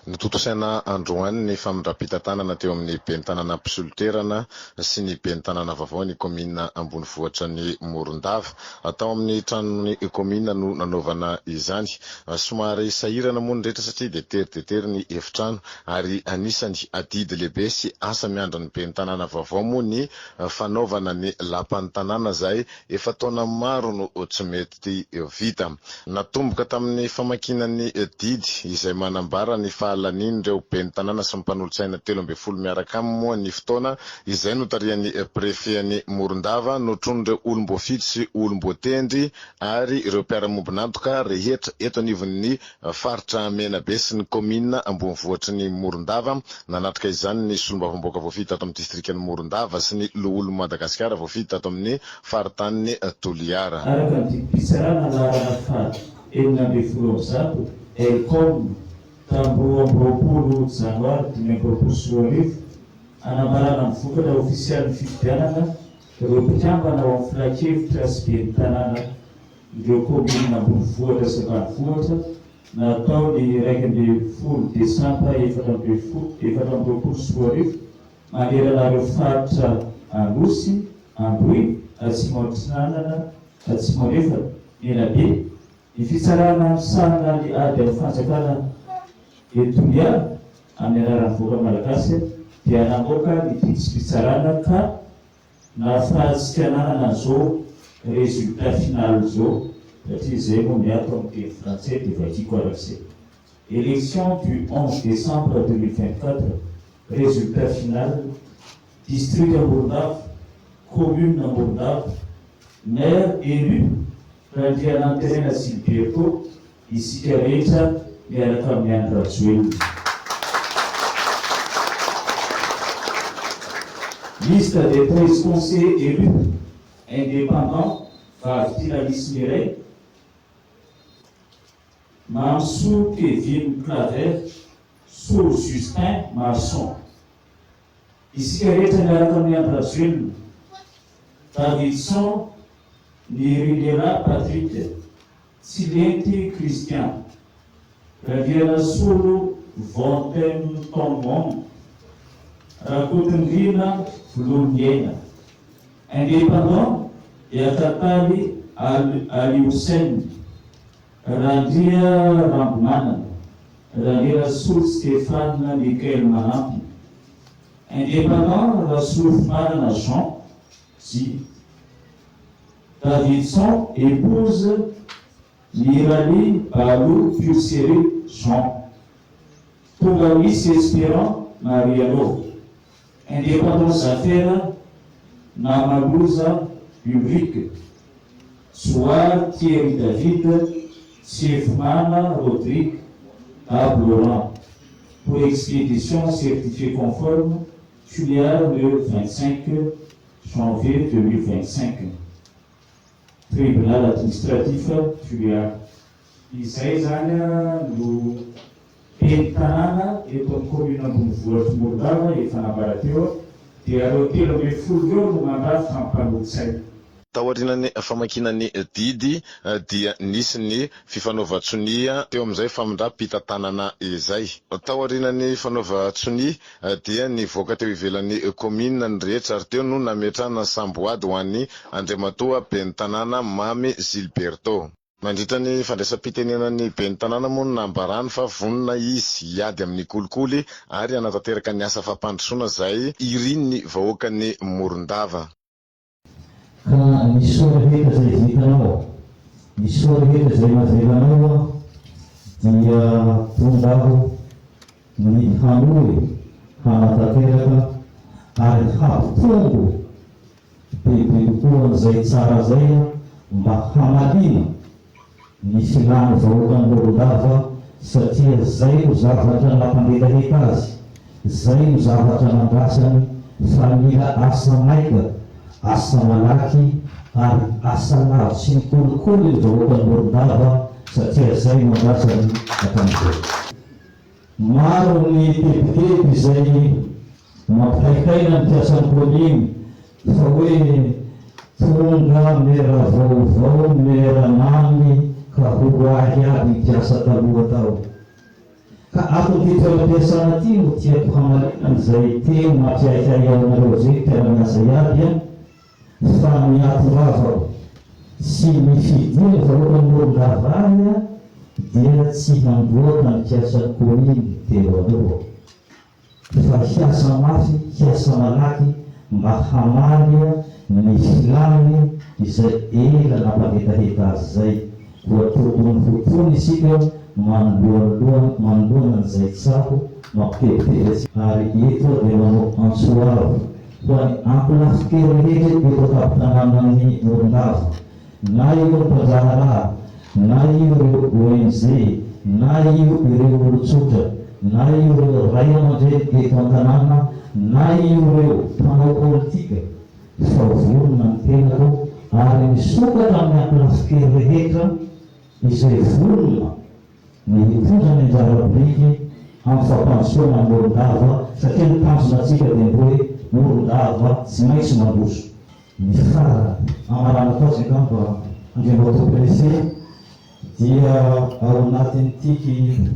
Notontosaina androany ny famindram-pitantanana teo amin'ny ben'ny tanàna mpisolo toerana sy ny ben'ny tanàna vaovao ny kaominina ambonivohitra ny Morondava. Tao amin'ny tranon'ny kaominina no nanaovana izany. Somary sahirana moa ny rehetra satria dia tery dia tery ny efitrano ary anisany adidy lehibe sy asa miandry ny ben'ny tanàna vaovao moa ny fanaovana ny lapan'ny tanàna izay efa taona maro no tsy mety vita. Natomboka tamin'ny famakiana ny didy izay manambara ny fahalanian'ireo ben'ny tanàna sy ny mpanolotsaina 13 miaraka aminy moa ny fotoana izay notarihan'ny prefet-n'i Morondava notron'ireo olom-boafidy sy olom-boatendry ary ireo mpiara-miombon'antoka rehetra eto anivon'ny faritra Menabe sy ny kaominina ambonivohitry ny Morondava. Nanatrika izany ny solombavambahoaka voafidy tato amin'ny distrikan'i Morondava sy ny loholon'i Madagasikara voafidy tato amin'ny faritanin'i Toliara. Araka ny didim-pitsarana laharana faha 116, Elcom, tamin'ny 22 janoary 2025, hanambarana ny vokatra ofisialin'ny fifidianana ireo mpikambana ao amin'ny filankevitra sy ben'ny tanàna ireo kaominina ambonivohitra sy ambanivohitra natao ny 11 desambra 2024 manerana ireo faritra Anosy, Androy, Atsimo Atsinanana, Atsimo Andrefana, Menabe. Ny fitsarana misahana ny ady amin'ny fanjakana eto Toliara amin'ny anaran'ny vahoaka Malagasy dia namoaka ny didim-pitsarana ka Nahafahantsika nanana an'izao résultat final izao satria izay moa ny ato amin'ny teny frantsay dia vakiko arak'izay. Élection du 11 décembre 2024, résultat final, District Morondava, Commune Morondava, Maire élu, Randrianantenaina Gilberto, Isika rehetra miaraka amin'i Andry Rajoelina. Liste des 13 conseillers élus indépendants Vavy Tiana Mireille, Mamisoa Kevin Claver, Solo Justin Marson. Isika rehetra miaraka amin'i Andry Rajoelina, Davidson Nirindrera Patrick, Tsilenty Christian, Randrianasolo Vontemtongong, Rakotondriana Vololoniaina, Indépendant Iakataly Alihoussène, Randria Rambomanana, Randrianasolo Stéphane Michael Manampy, Indépendant Rasolofomanana Jean, J. Davidson épouse Mirali Balou Pulchérie Jean. Tonga Misy Espérant Mariano. Indépendant Zafera Namaloza Ulrich. Johary Thierry David Tsiefomana Rodrigue Dab Laurent. Pour expédition certifiée conforme, Tuléar le 25 Janvier 2025, Tribunal administratif Tuléar. Izay izany no ben'ny tanàna eto amin'ny commune ambonivohitr'i Morondava efa nambara teo dia ireo 13 ireo no mandrafitra ny mpanolotsaina. Taorian'ny famakiana ny didy dia nisy ny fifanaovan-tsonia teo amin'izay famindram-pitantanana izay. Taorian'ny fanaovan-tsonia dia nivoaka teo ivelan'ny kaominina ny rehetra ary teo no nametrahana samboady ho an'i Andriamatoa Ben'ny Tanàna Mamy Gilberto. Nandritra ny fandraisam-pitenenan'ny Ben'ny Tanàna moa no nambarany fa vonona izy hiady amin'ny kolikoly ary hanatanteraka ny asa fampandrosoana izay irin'ny vahoakan'i Morondava. Ka ny soa rehetra izay vitanao, ny soa rehetra izay navelanao aho, dia tonga aho ny hanohy, hanatanteraka ary hampitombo bebe kokoa an'izay tsara izay mba hamaliana ny filan'ny vahoakan'i Morondava satria zay no zavatra nampangetaheta azy, zay no zavatra nandrasany fa mila asa maika, asa malaky ary asa lavitry ny kolikoly ny vahoakan'i Morondava satria zay no andrasany hatramin'izao. Maro ny tebiteby izay mampitaintaina ny mpiasan'ny kaominina fa hoe tonga mera vaovao mera mamy ka ho ahy aby ny mpiasa taloha tao. Ka ato amin'ity toeram-piasana ity no tiako hamarinana izay teny mampiahiahy anareo izay mpiara-miasa iaby an, fa ny hahatongavako sy ny fidian'ny vahoakan'i Morondava ahy an dia tsy handroaka ny mpiasan'ny kaominy teo aloha. Fa hiasa mafy, hiasa malaky mba hamaly ny filàny izay ela nampangetaheta azy izay. Koa tokony ho tony isika manoloaloha manoloana an'izay tsaho mampitebiteby antsika. Ary eto aho dia manao antso avo ho an'ny ankolafin-kery rehetra eto an-tampon-tanànan'i Morondava, na ireo mpandraharaha, na io ireo ONG, na io ireo olon-tsotra, na io ireo ray aman-dreny eto an-tanàna, na io ireo mpanao politika, fa vonona ny tenako ary misokatra amin'ny ankolafin-kery rehetra izay vonona ny hitondra ny anjara biriky amin'ny fampandrosoana an'i Morondava satria ny tanjona antsika dia ny hoe Morondava tsy maintsy mandroso. Ny farany, hamaranako azy angamba Andriamatoa Préfet, dia ao anatin'ity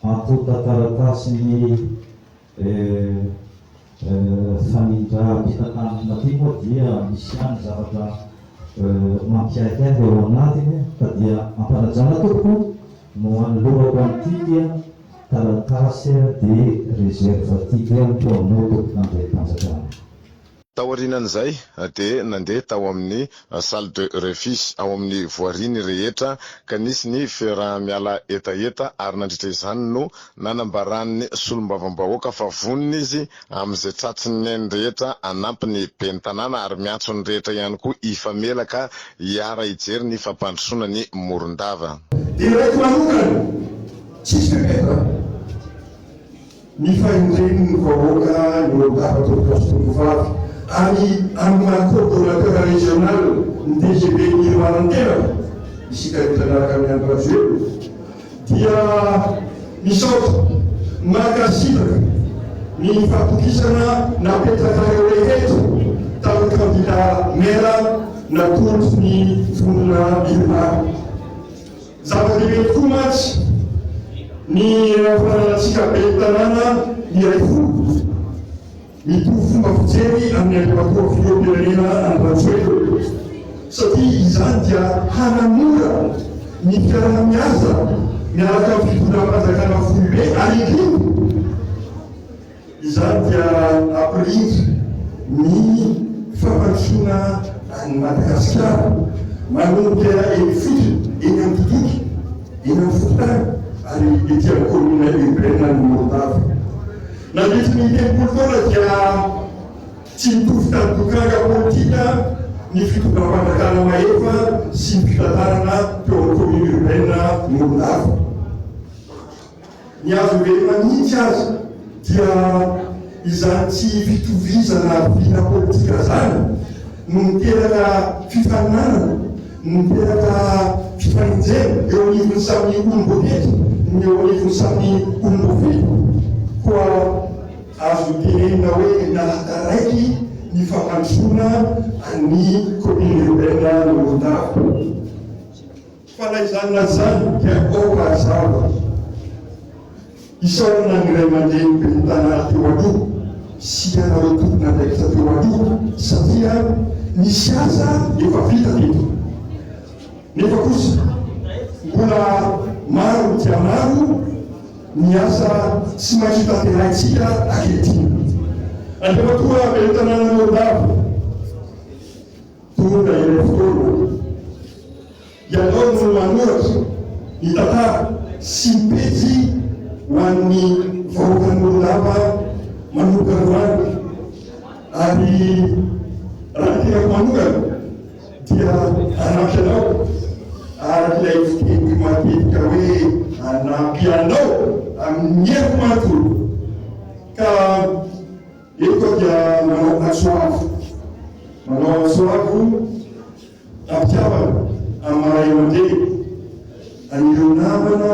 antontan-taratasin'ny famindram-pitantanana ity moa dia misy ihany zavatra mampiahiahy ao anatiny ka dia ampanajana tompoko no anolorako an'ity taratasy de réserve ity ho anao tompon'andraiki-panjakana. Taorianan'izay dia nandeha tao amin'ny salle de refuge ao amin'ny voirie ny rehetra ka nisy ny fiaraha-miala hetaheta ary nandritra izany no nanambaran'ny solombavambahoaka fa vonona izy amin'izay tratry ny ainy rehetra hanampy ny ben'ny tanàna ary miantso ny rehetra ihany koa hifamela ka hiara-hijery ny fampandrosoana ny Morondava. Deraiko manokana, tsisy fepetra. Ny fahendren'ny vahoaka eo Andava Tompokolahy sy Tompovavy ary amin'ny maha coordonnateur régional ny tgv Irmar ny tenako, isika rehetra miaraka amin'i Andry Rajoelina dia misaotra, mankasitraka ny fahatokisana napetrakareo rehetra tamin'ny kandida maire natolotry ny vondrona Irmar. Zava-dehibe tokoa mantsy ny fananantsika ben'ny tanàna miray fo, mitovy fomba fijery amin'ny Andriamatoa Filoham-pirenena Andry Rajoelina, satria izany dia hanamora ny fiaraha-miasa miaraka amin'ny fitondram-panjakana foibe ary indrindra Izany dia hampirindra ny fampandrosoana an'i Madagasikara manomboka eny ifotony, eny amin'ny tontolo, eny amin'ny fokontany ary ety amin'ny commune urbaine an'i Morondava. Nandritry ny 30 taona dia tsy nitovy tamin'ny dokanga politika ny fitondram-panjakana mahefa sy ny fitantanana teo amin'ny commune urbaine Morondava. Ny azo heverina mihitsy aza dia izany tsy fitovizana vina politika izany no miteraka fifaninanana, miteraka fifanenjehana eo anivon'ny samy olom-boatery ny eo anivon'ny samy olom-boafidy. Koa azo tenenina hoe nahataraiky ny fampandrosoana an'ny commune urbaine Morondava. Fa na izany na izany dia aoka hazava. Isaorana ny ray aman-dreny ben'ny tanàna teo aloha sy ianareo tompon'andraikitra teo aloha satria nisy asa efa vita teto. Nefa kosa mbola maro dia maro ny asa tsy maintsy ho tanterahintsika ankehitriny. Andriamatoa ben'ny tanàna Morondava. Tonga ilay fotoana. Ianao no manoratra ny tantara sy ny pejy ho an'ny vahoakan'i Morondava manomboka androany. Ary raha ny tenako manokana dia hanampy anao araka ilay fiteniko matetika hoe hanampy anao amin'ny heriko manontolo. Ka. Eto aho dia manao antso avo, manao antso avo am-pitiavana amin'ny ray aman-dreny, an'ireo namana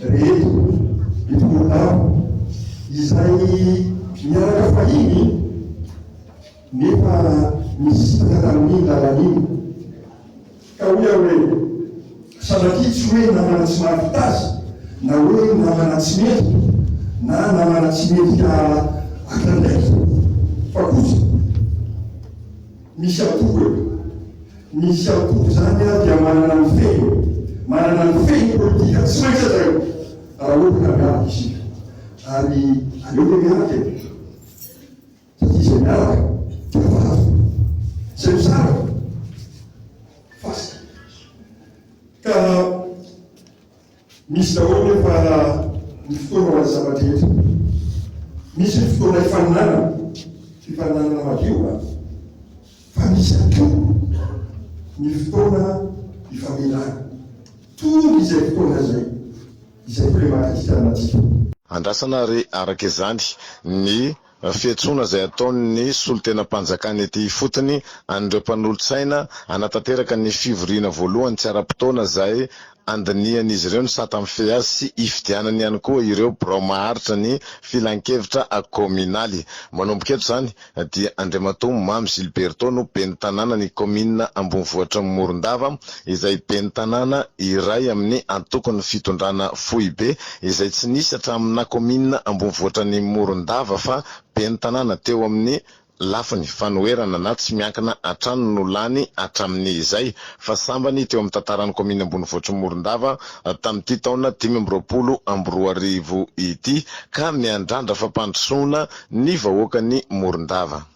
rehetra eto Morondava izay niaraka fahiny nefa nisintaka tamin'iny lalana iny. Ka hoy aho hoe, sanatria tsy hoe namana tsy mahavita azy. Na hoe namana tsy mendrika na namana tsy mendrika haka andraikitra fa kosa misy antoko e! Misy antoko izany dia manana ny fehiny, manana ny fehiny politika tsy maintsy hajaina raha ohatra ka miaraka isika. Ary aleo ve miaraka e? Satria izay miaraka dia vato, izay misaraka fasika. Ka misy daholo nefa ny fotoana ho an'ny zava-drehetra. Misy ny fotoana hifaninanana, fifaninanana madio an! Fa misy ihany koa ny fotoana hifamelana. Tonga izay fotoana izay, izay koa ilay maha kristianina antsika. Andrasana ary araka izany ny fiantsoana izay ataon'ny solontenam-panjakana ety ifotony an'ireo mpanolotsaina hanatanteraka ny fivoriana voalohany tsy ara-potoana izay handinihan'izy ireo ny sata mifehy azy sy hifidianany ihany koa ireo birao maharitra ny filankevitra kaominaly. Manomboka eto izany dia Andriamatoa Mamy Gilberto no ben'ny tanànan'ny kaominina ambonivohitra Morondava izay ben'ny tanàna iray amin'ny antokon'ny fitondrana foibe izay tsy nisy hatraminà kaominina ambonivohitran'i Morondava fa ben'ny tanàna teo amin'ny lafiny fanoherana na tsy miankina hatrany no lany hatramin'izay fa sambany teo amin'ny tantaran'ny kaominina ambonivohitr'i Morondava tamin'ity taona 2025 ity ka miandrandra fampandrosoana ny vahoakan'i Morondava.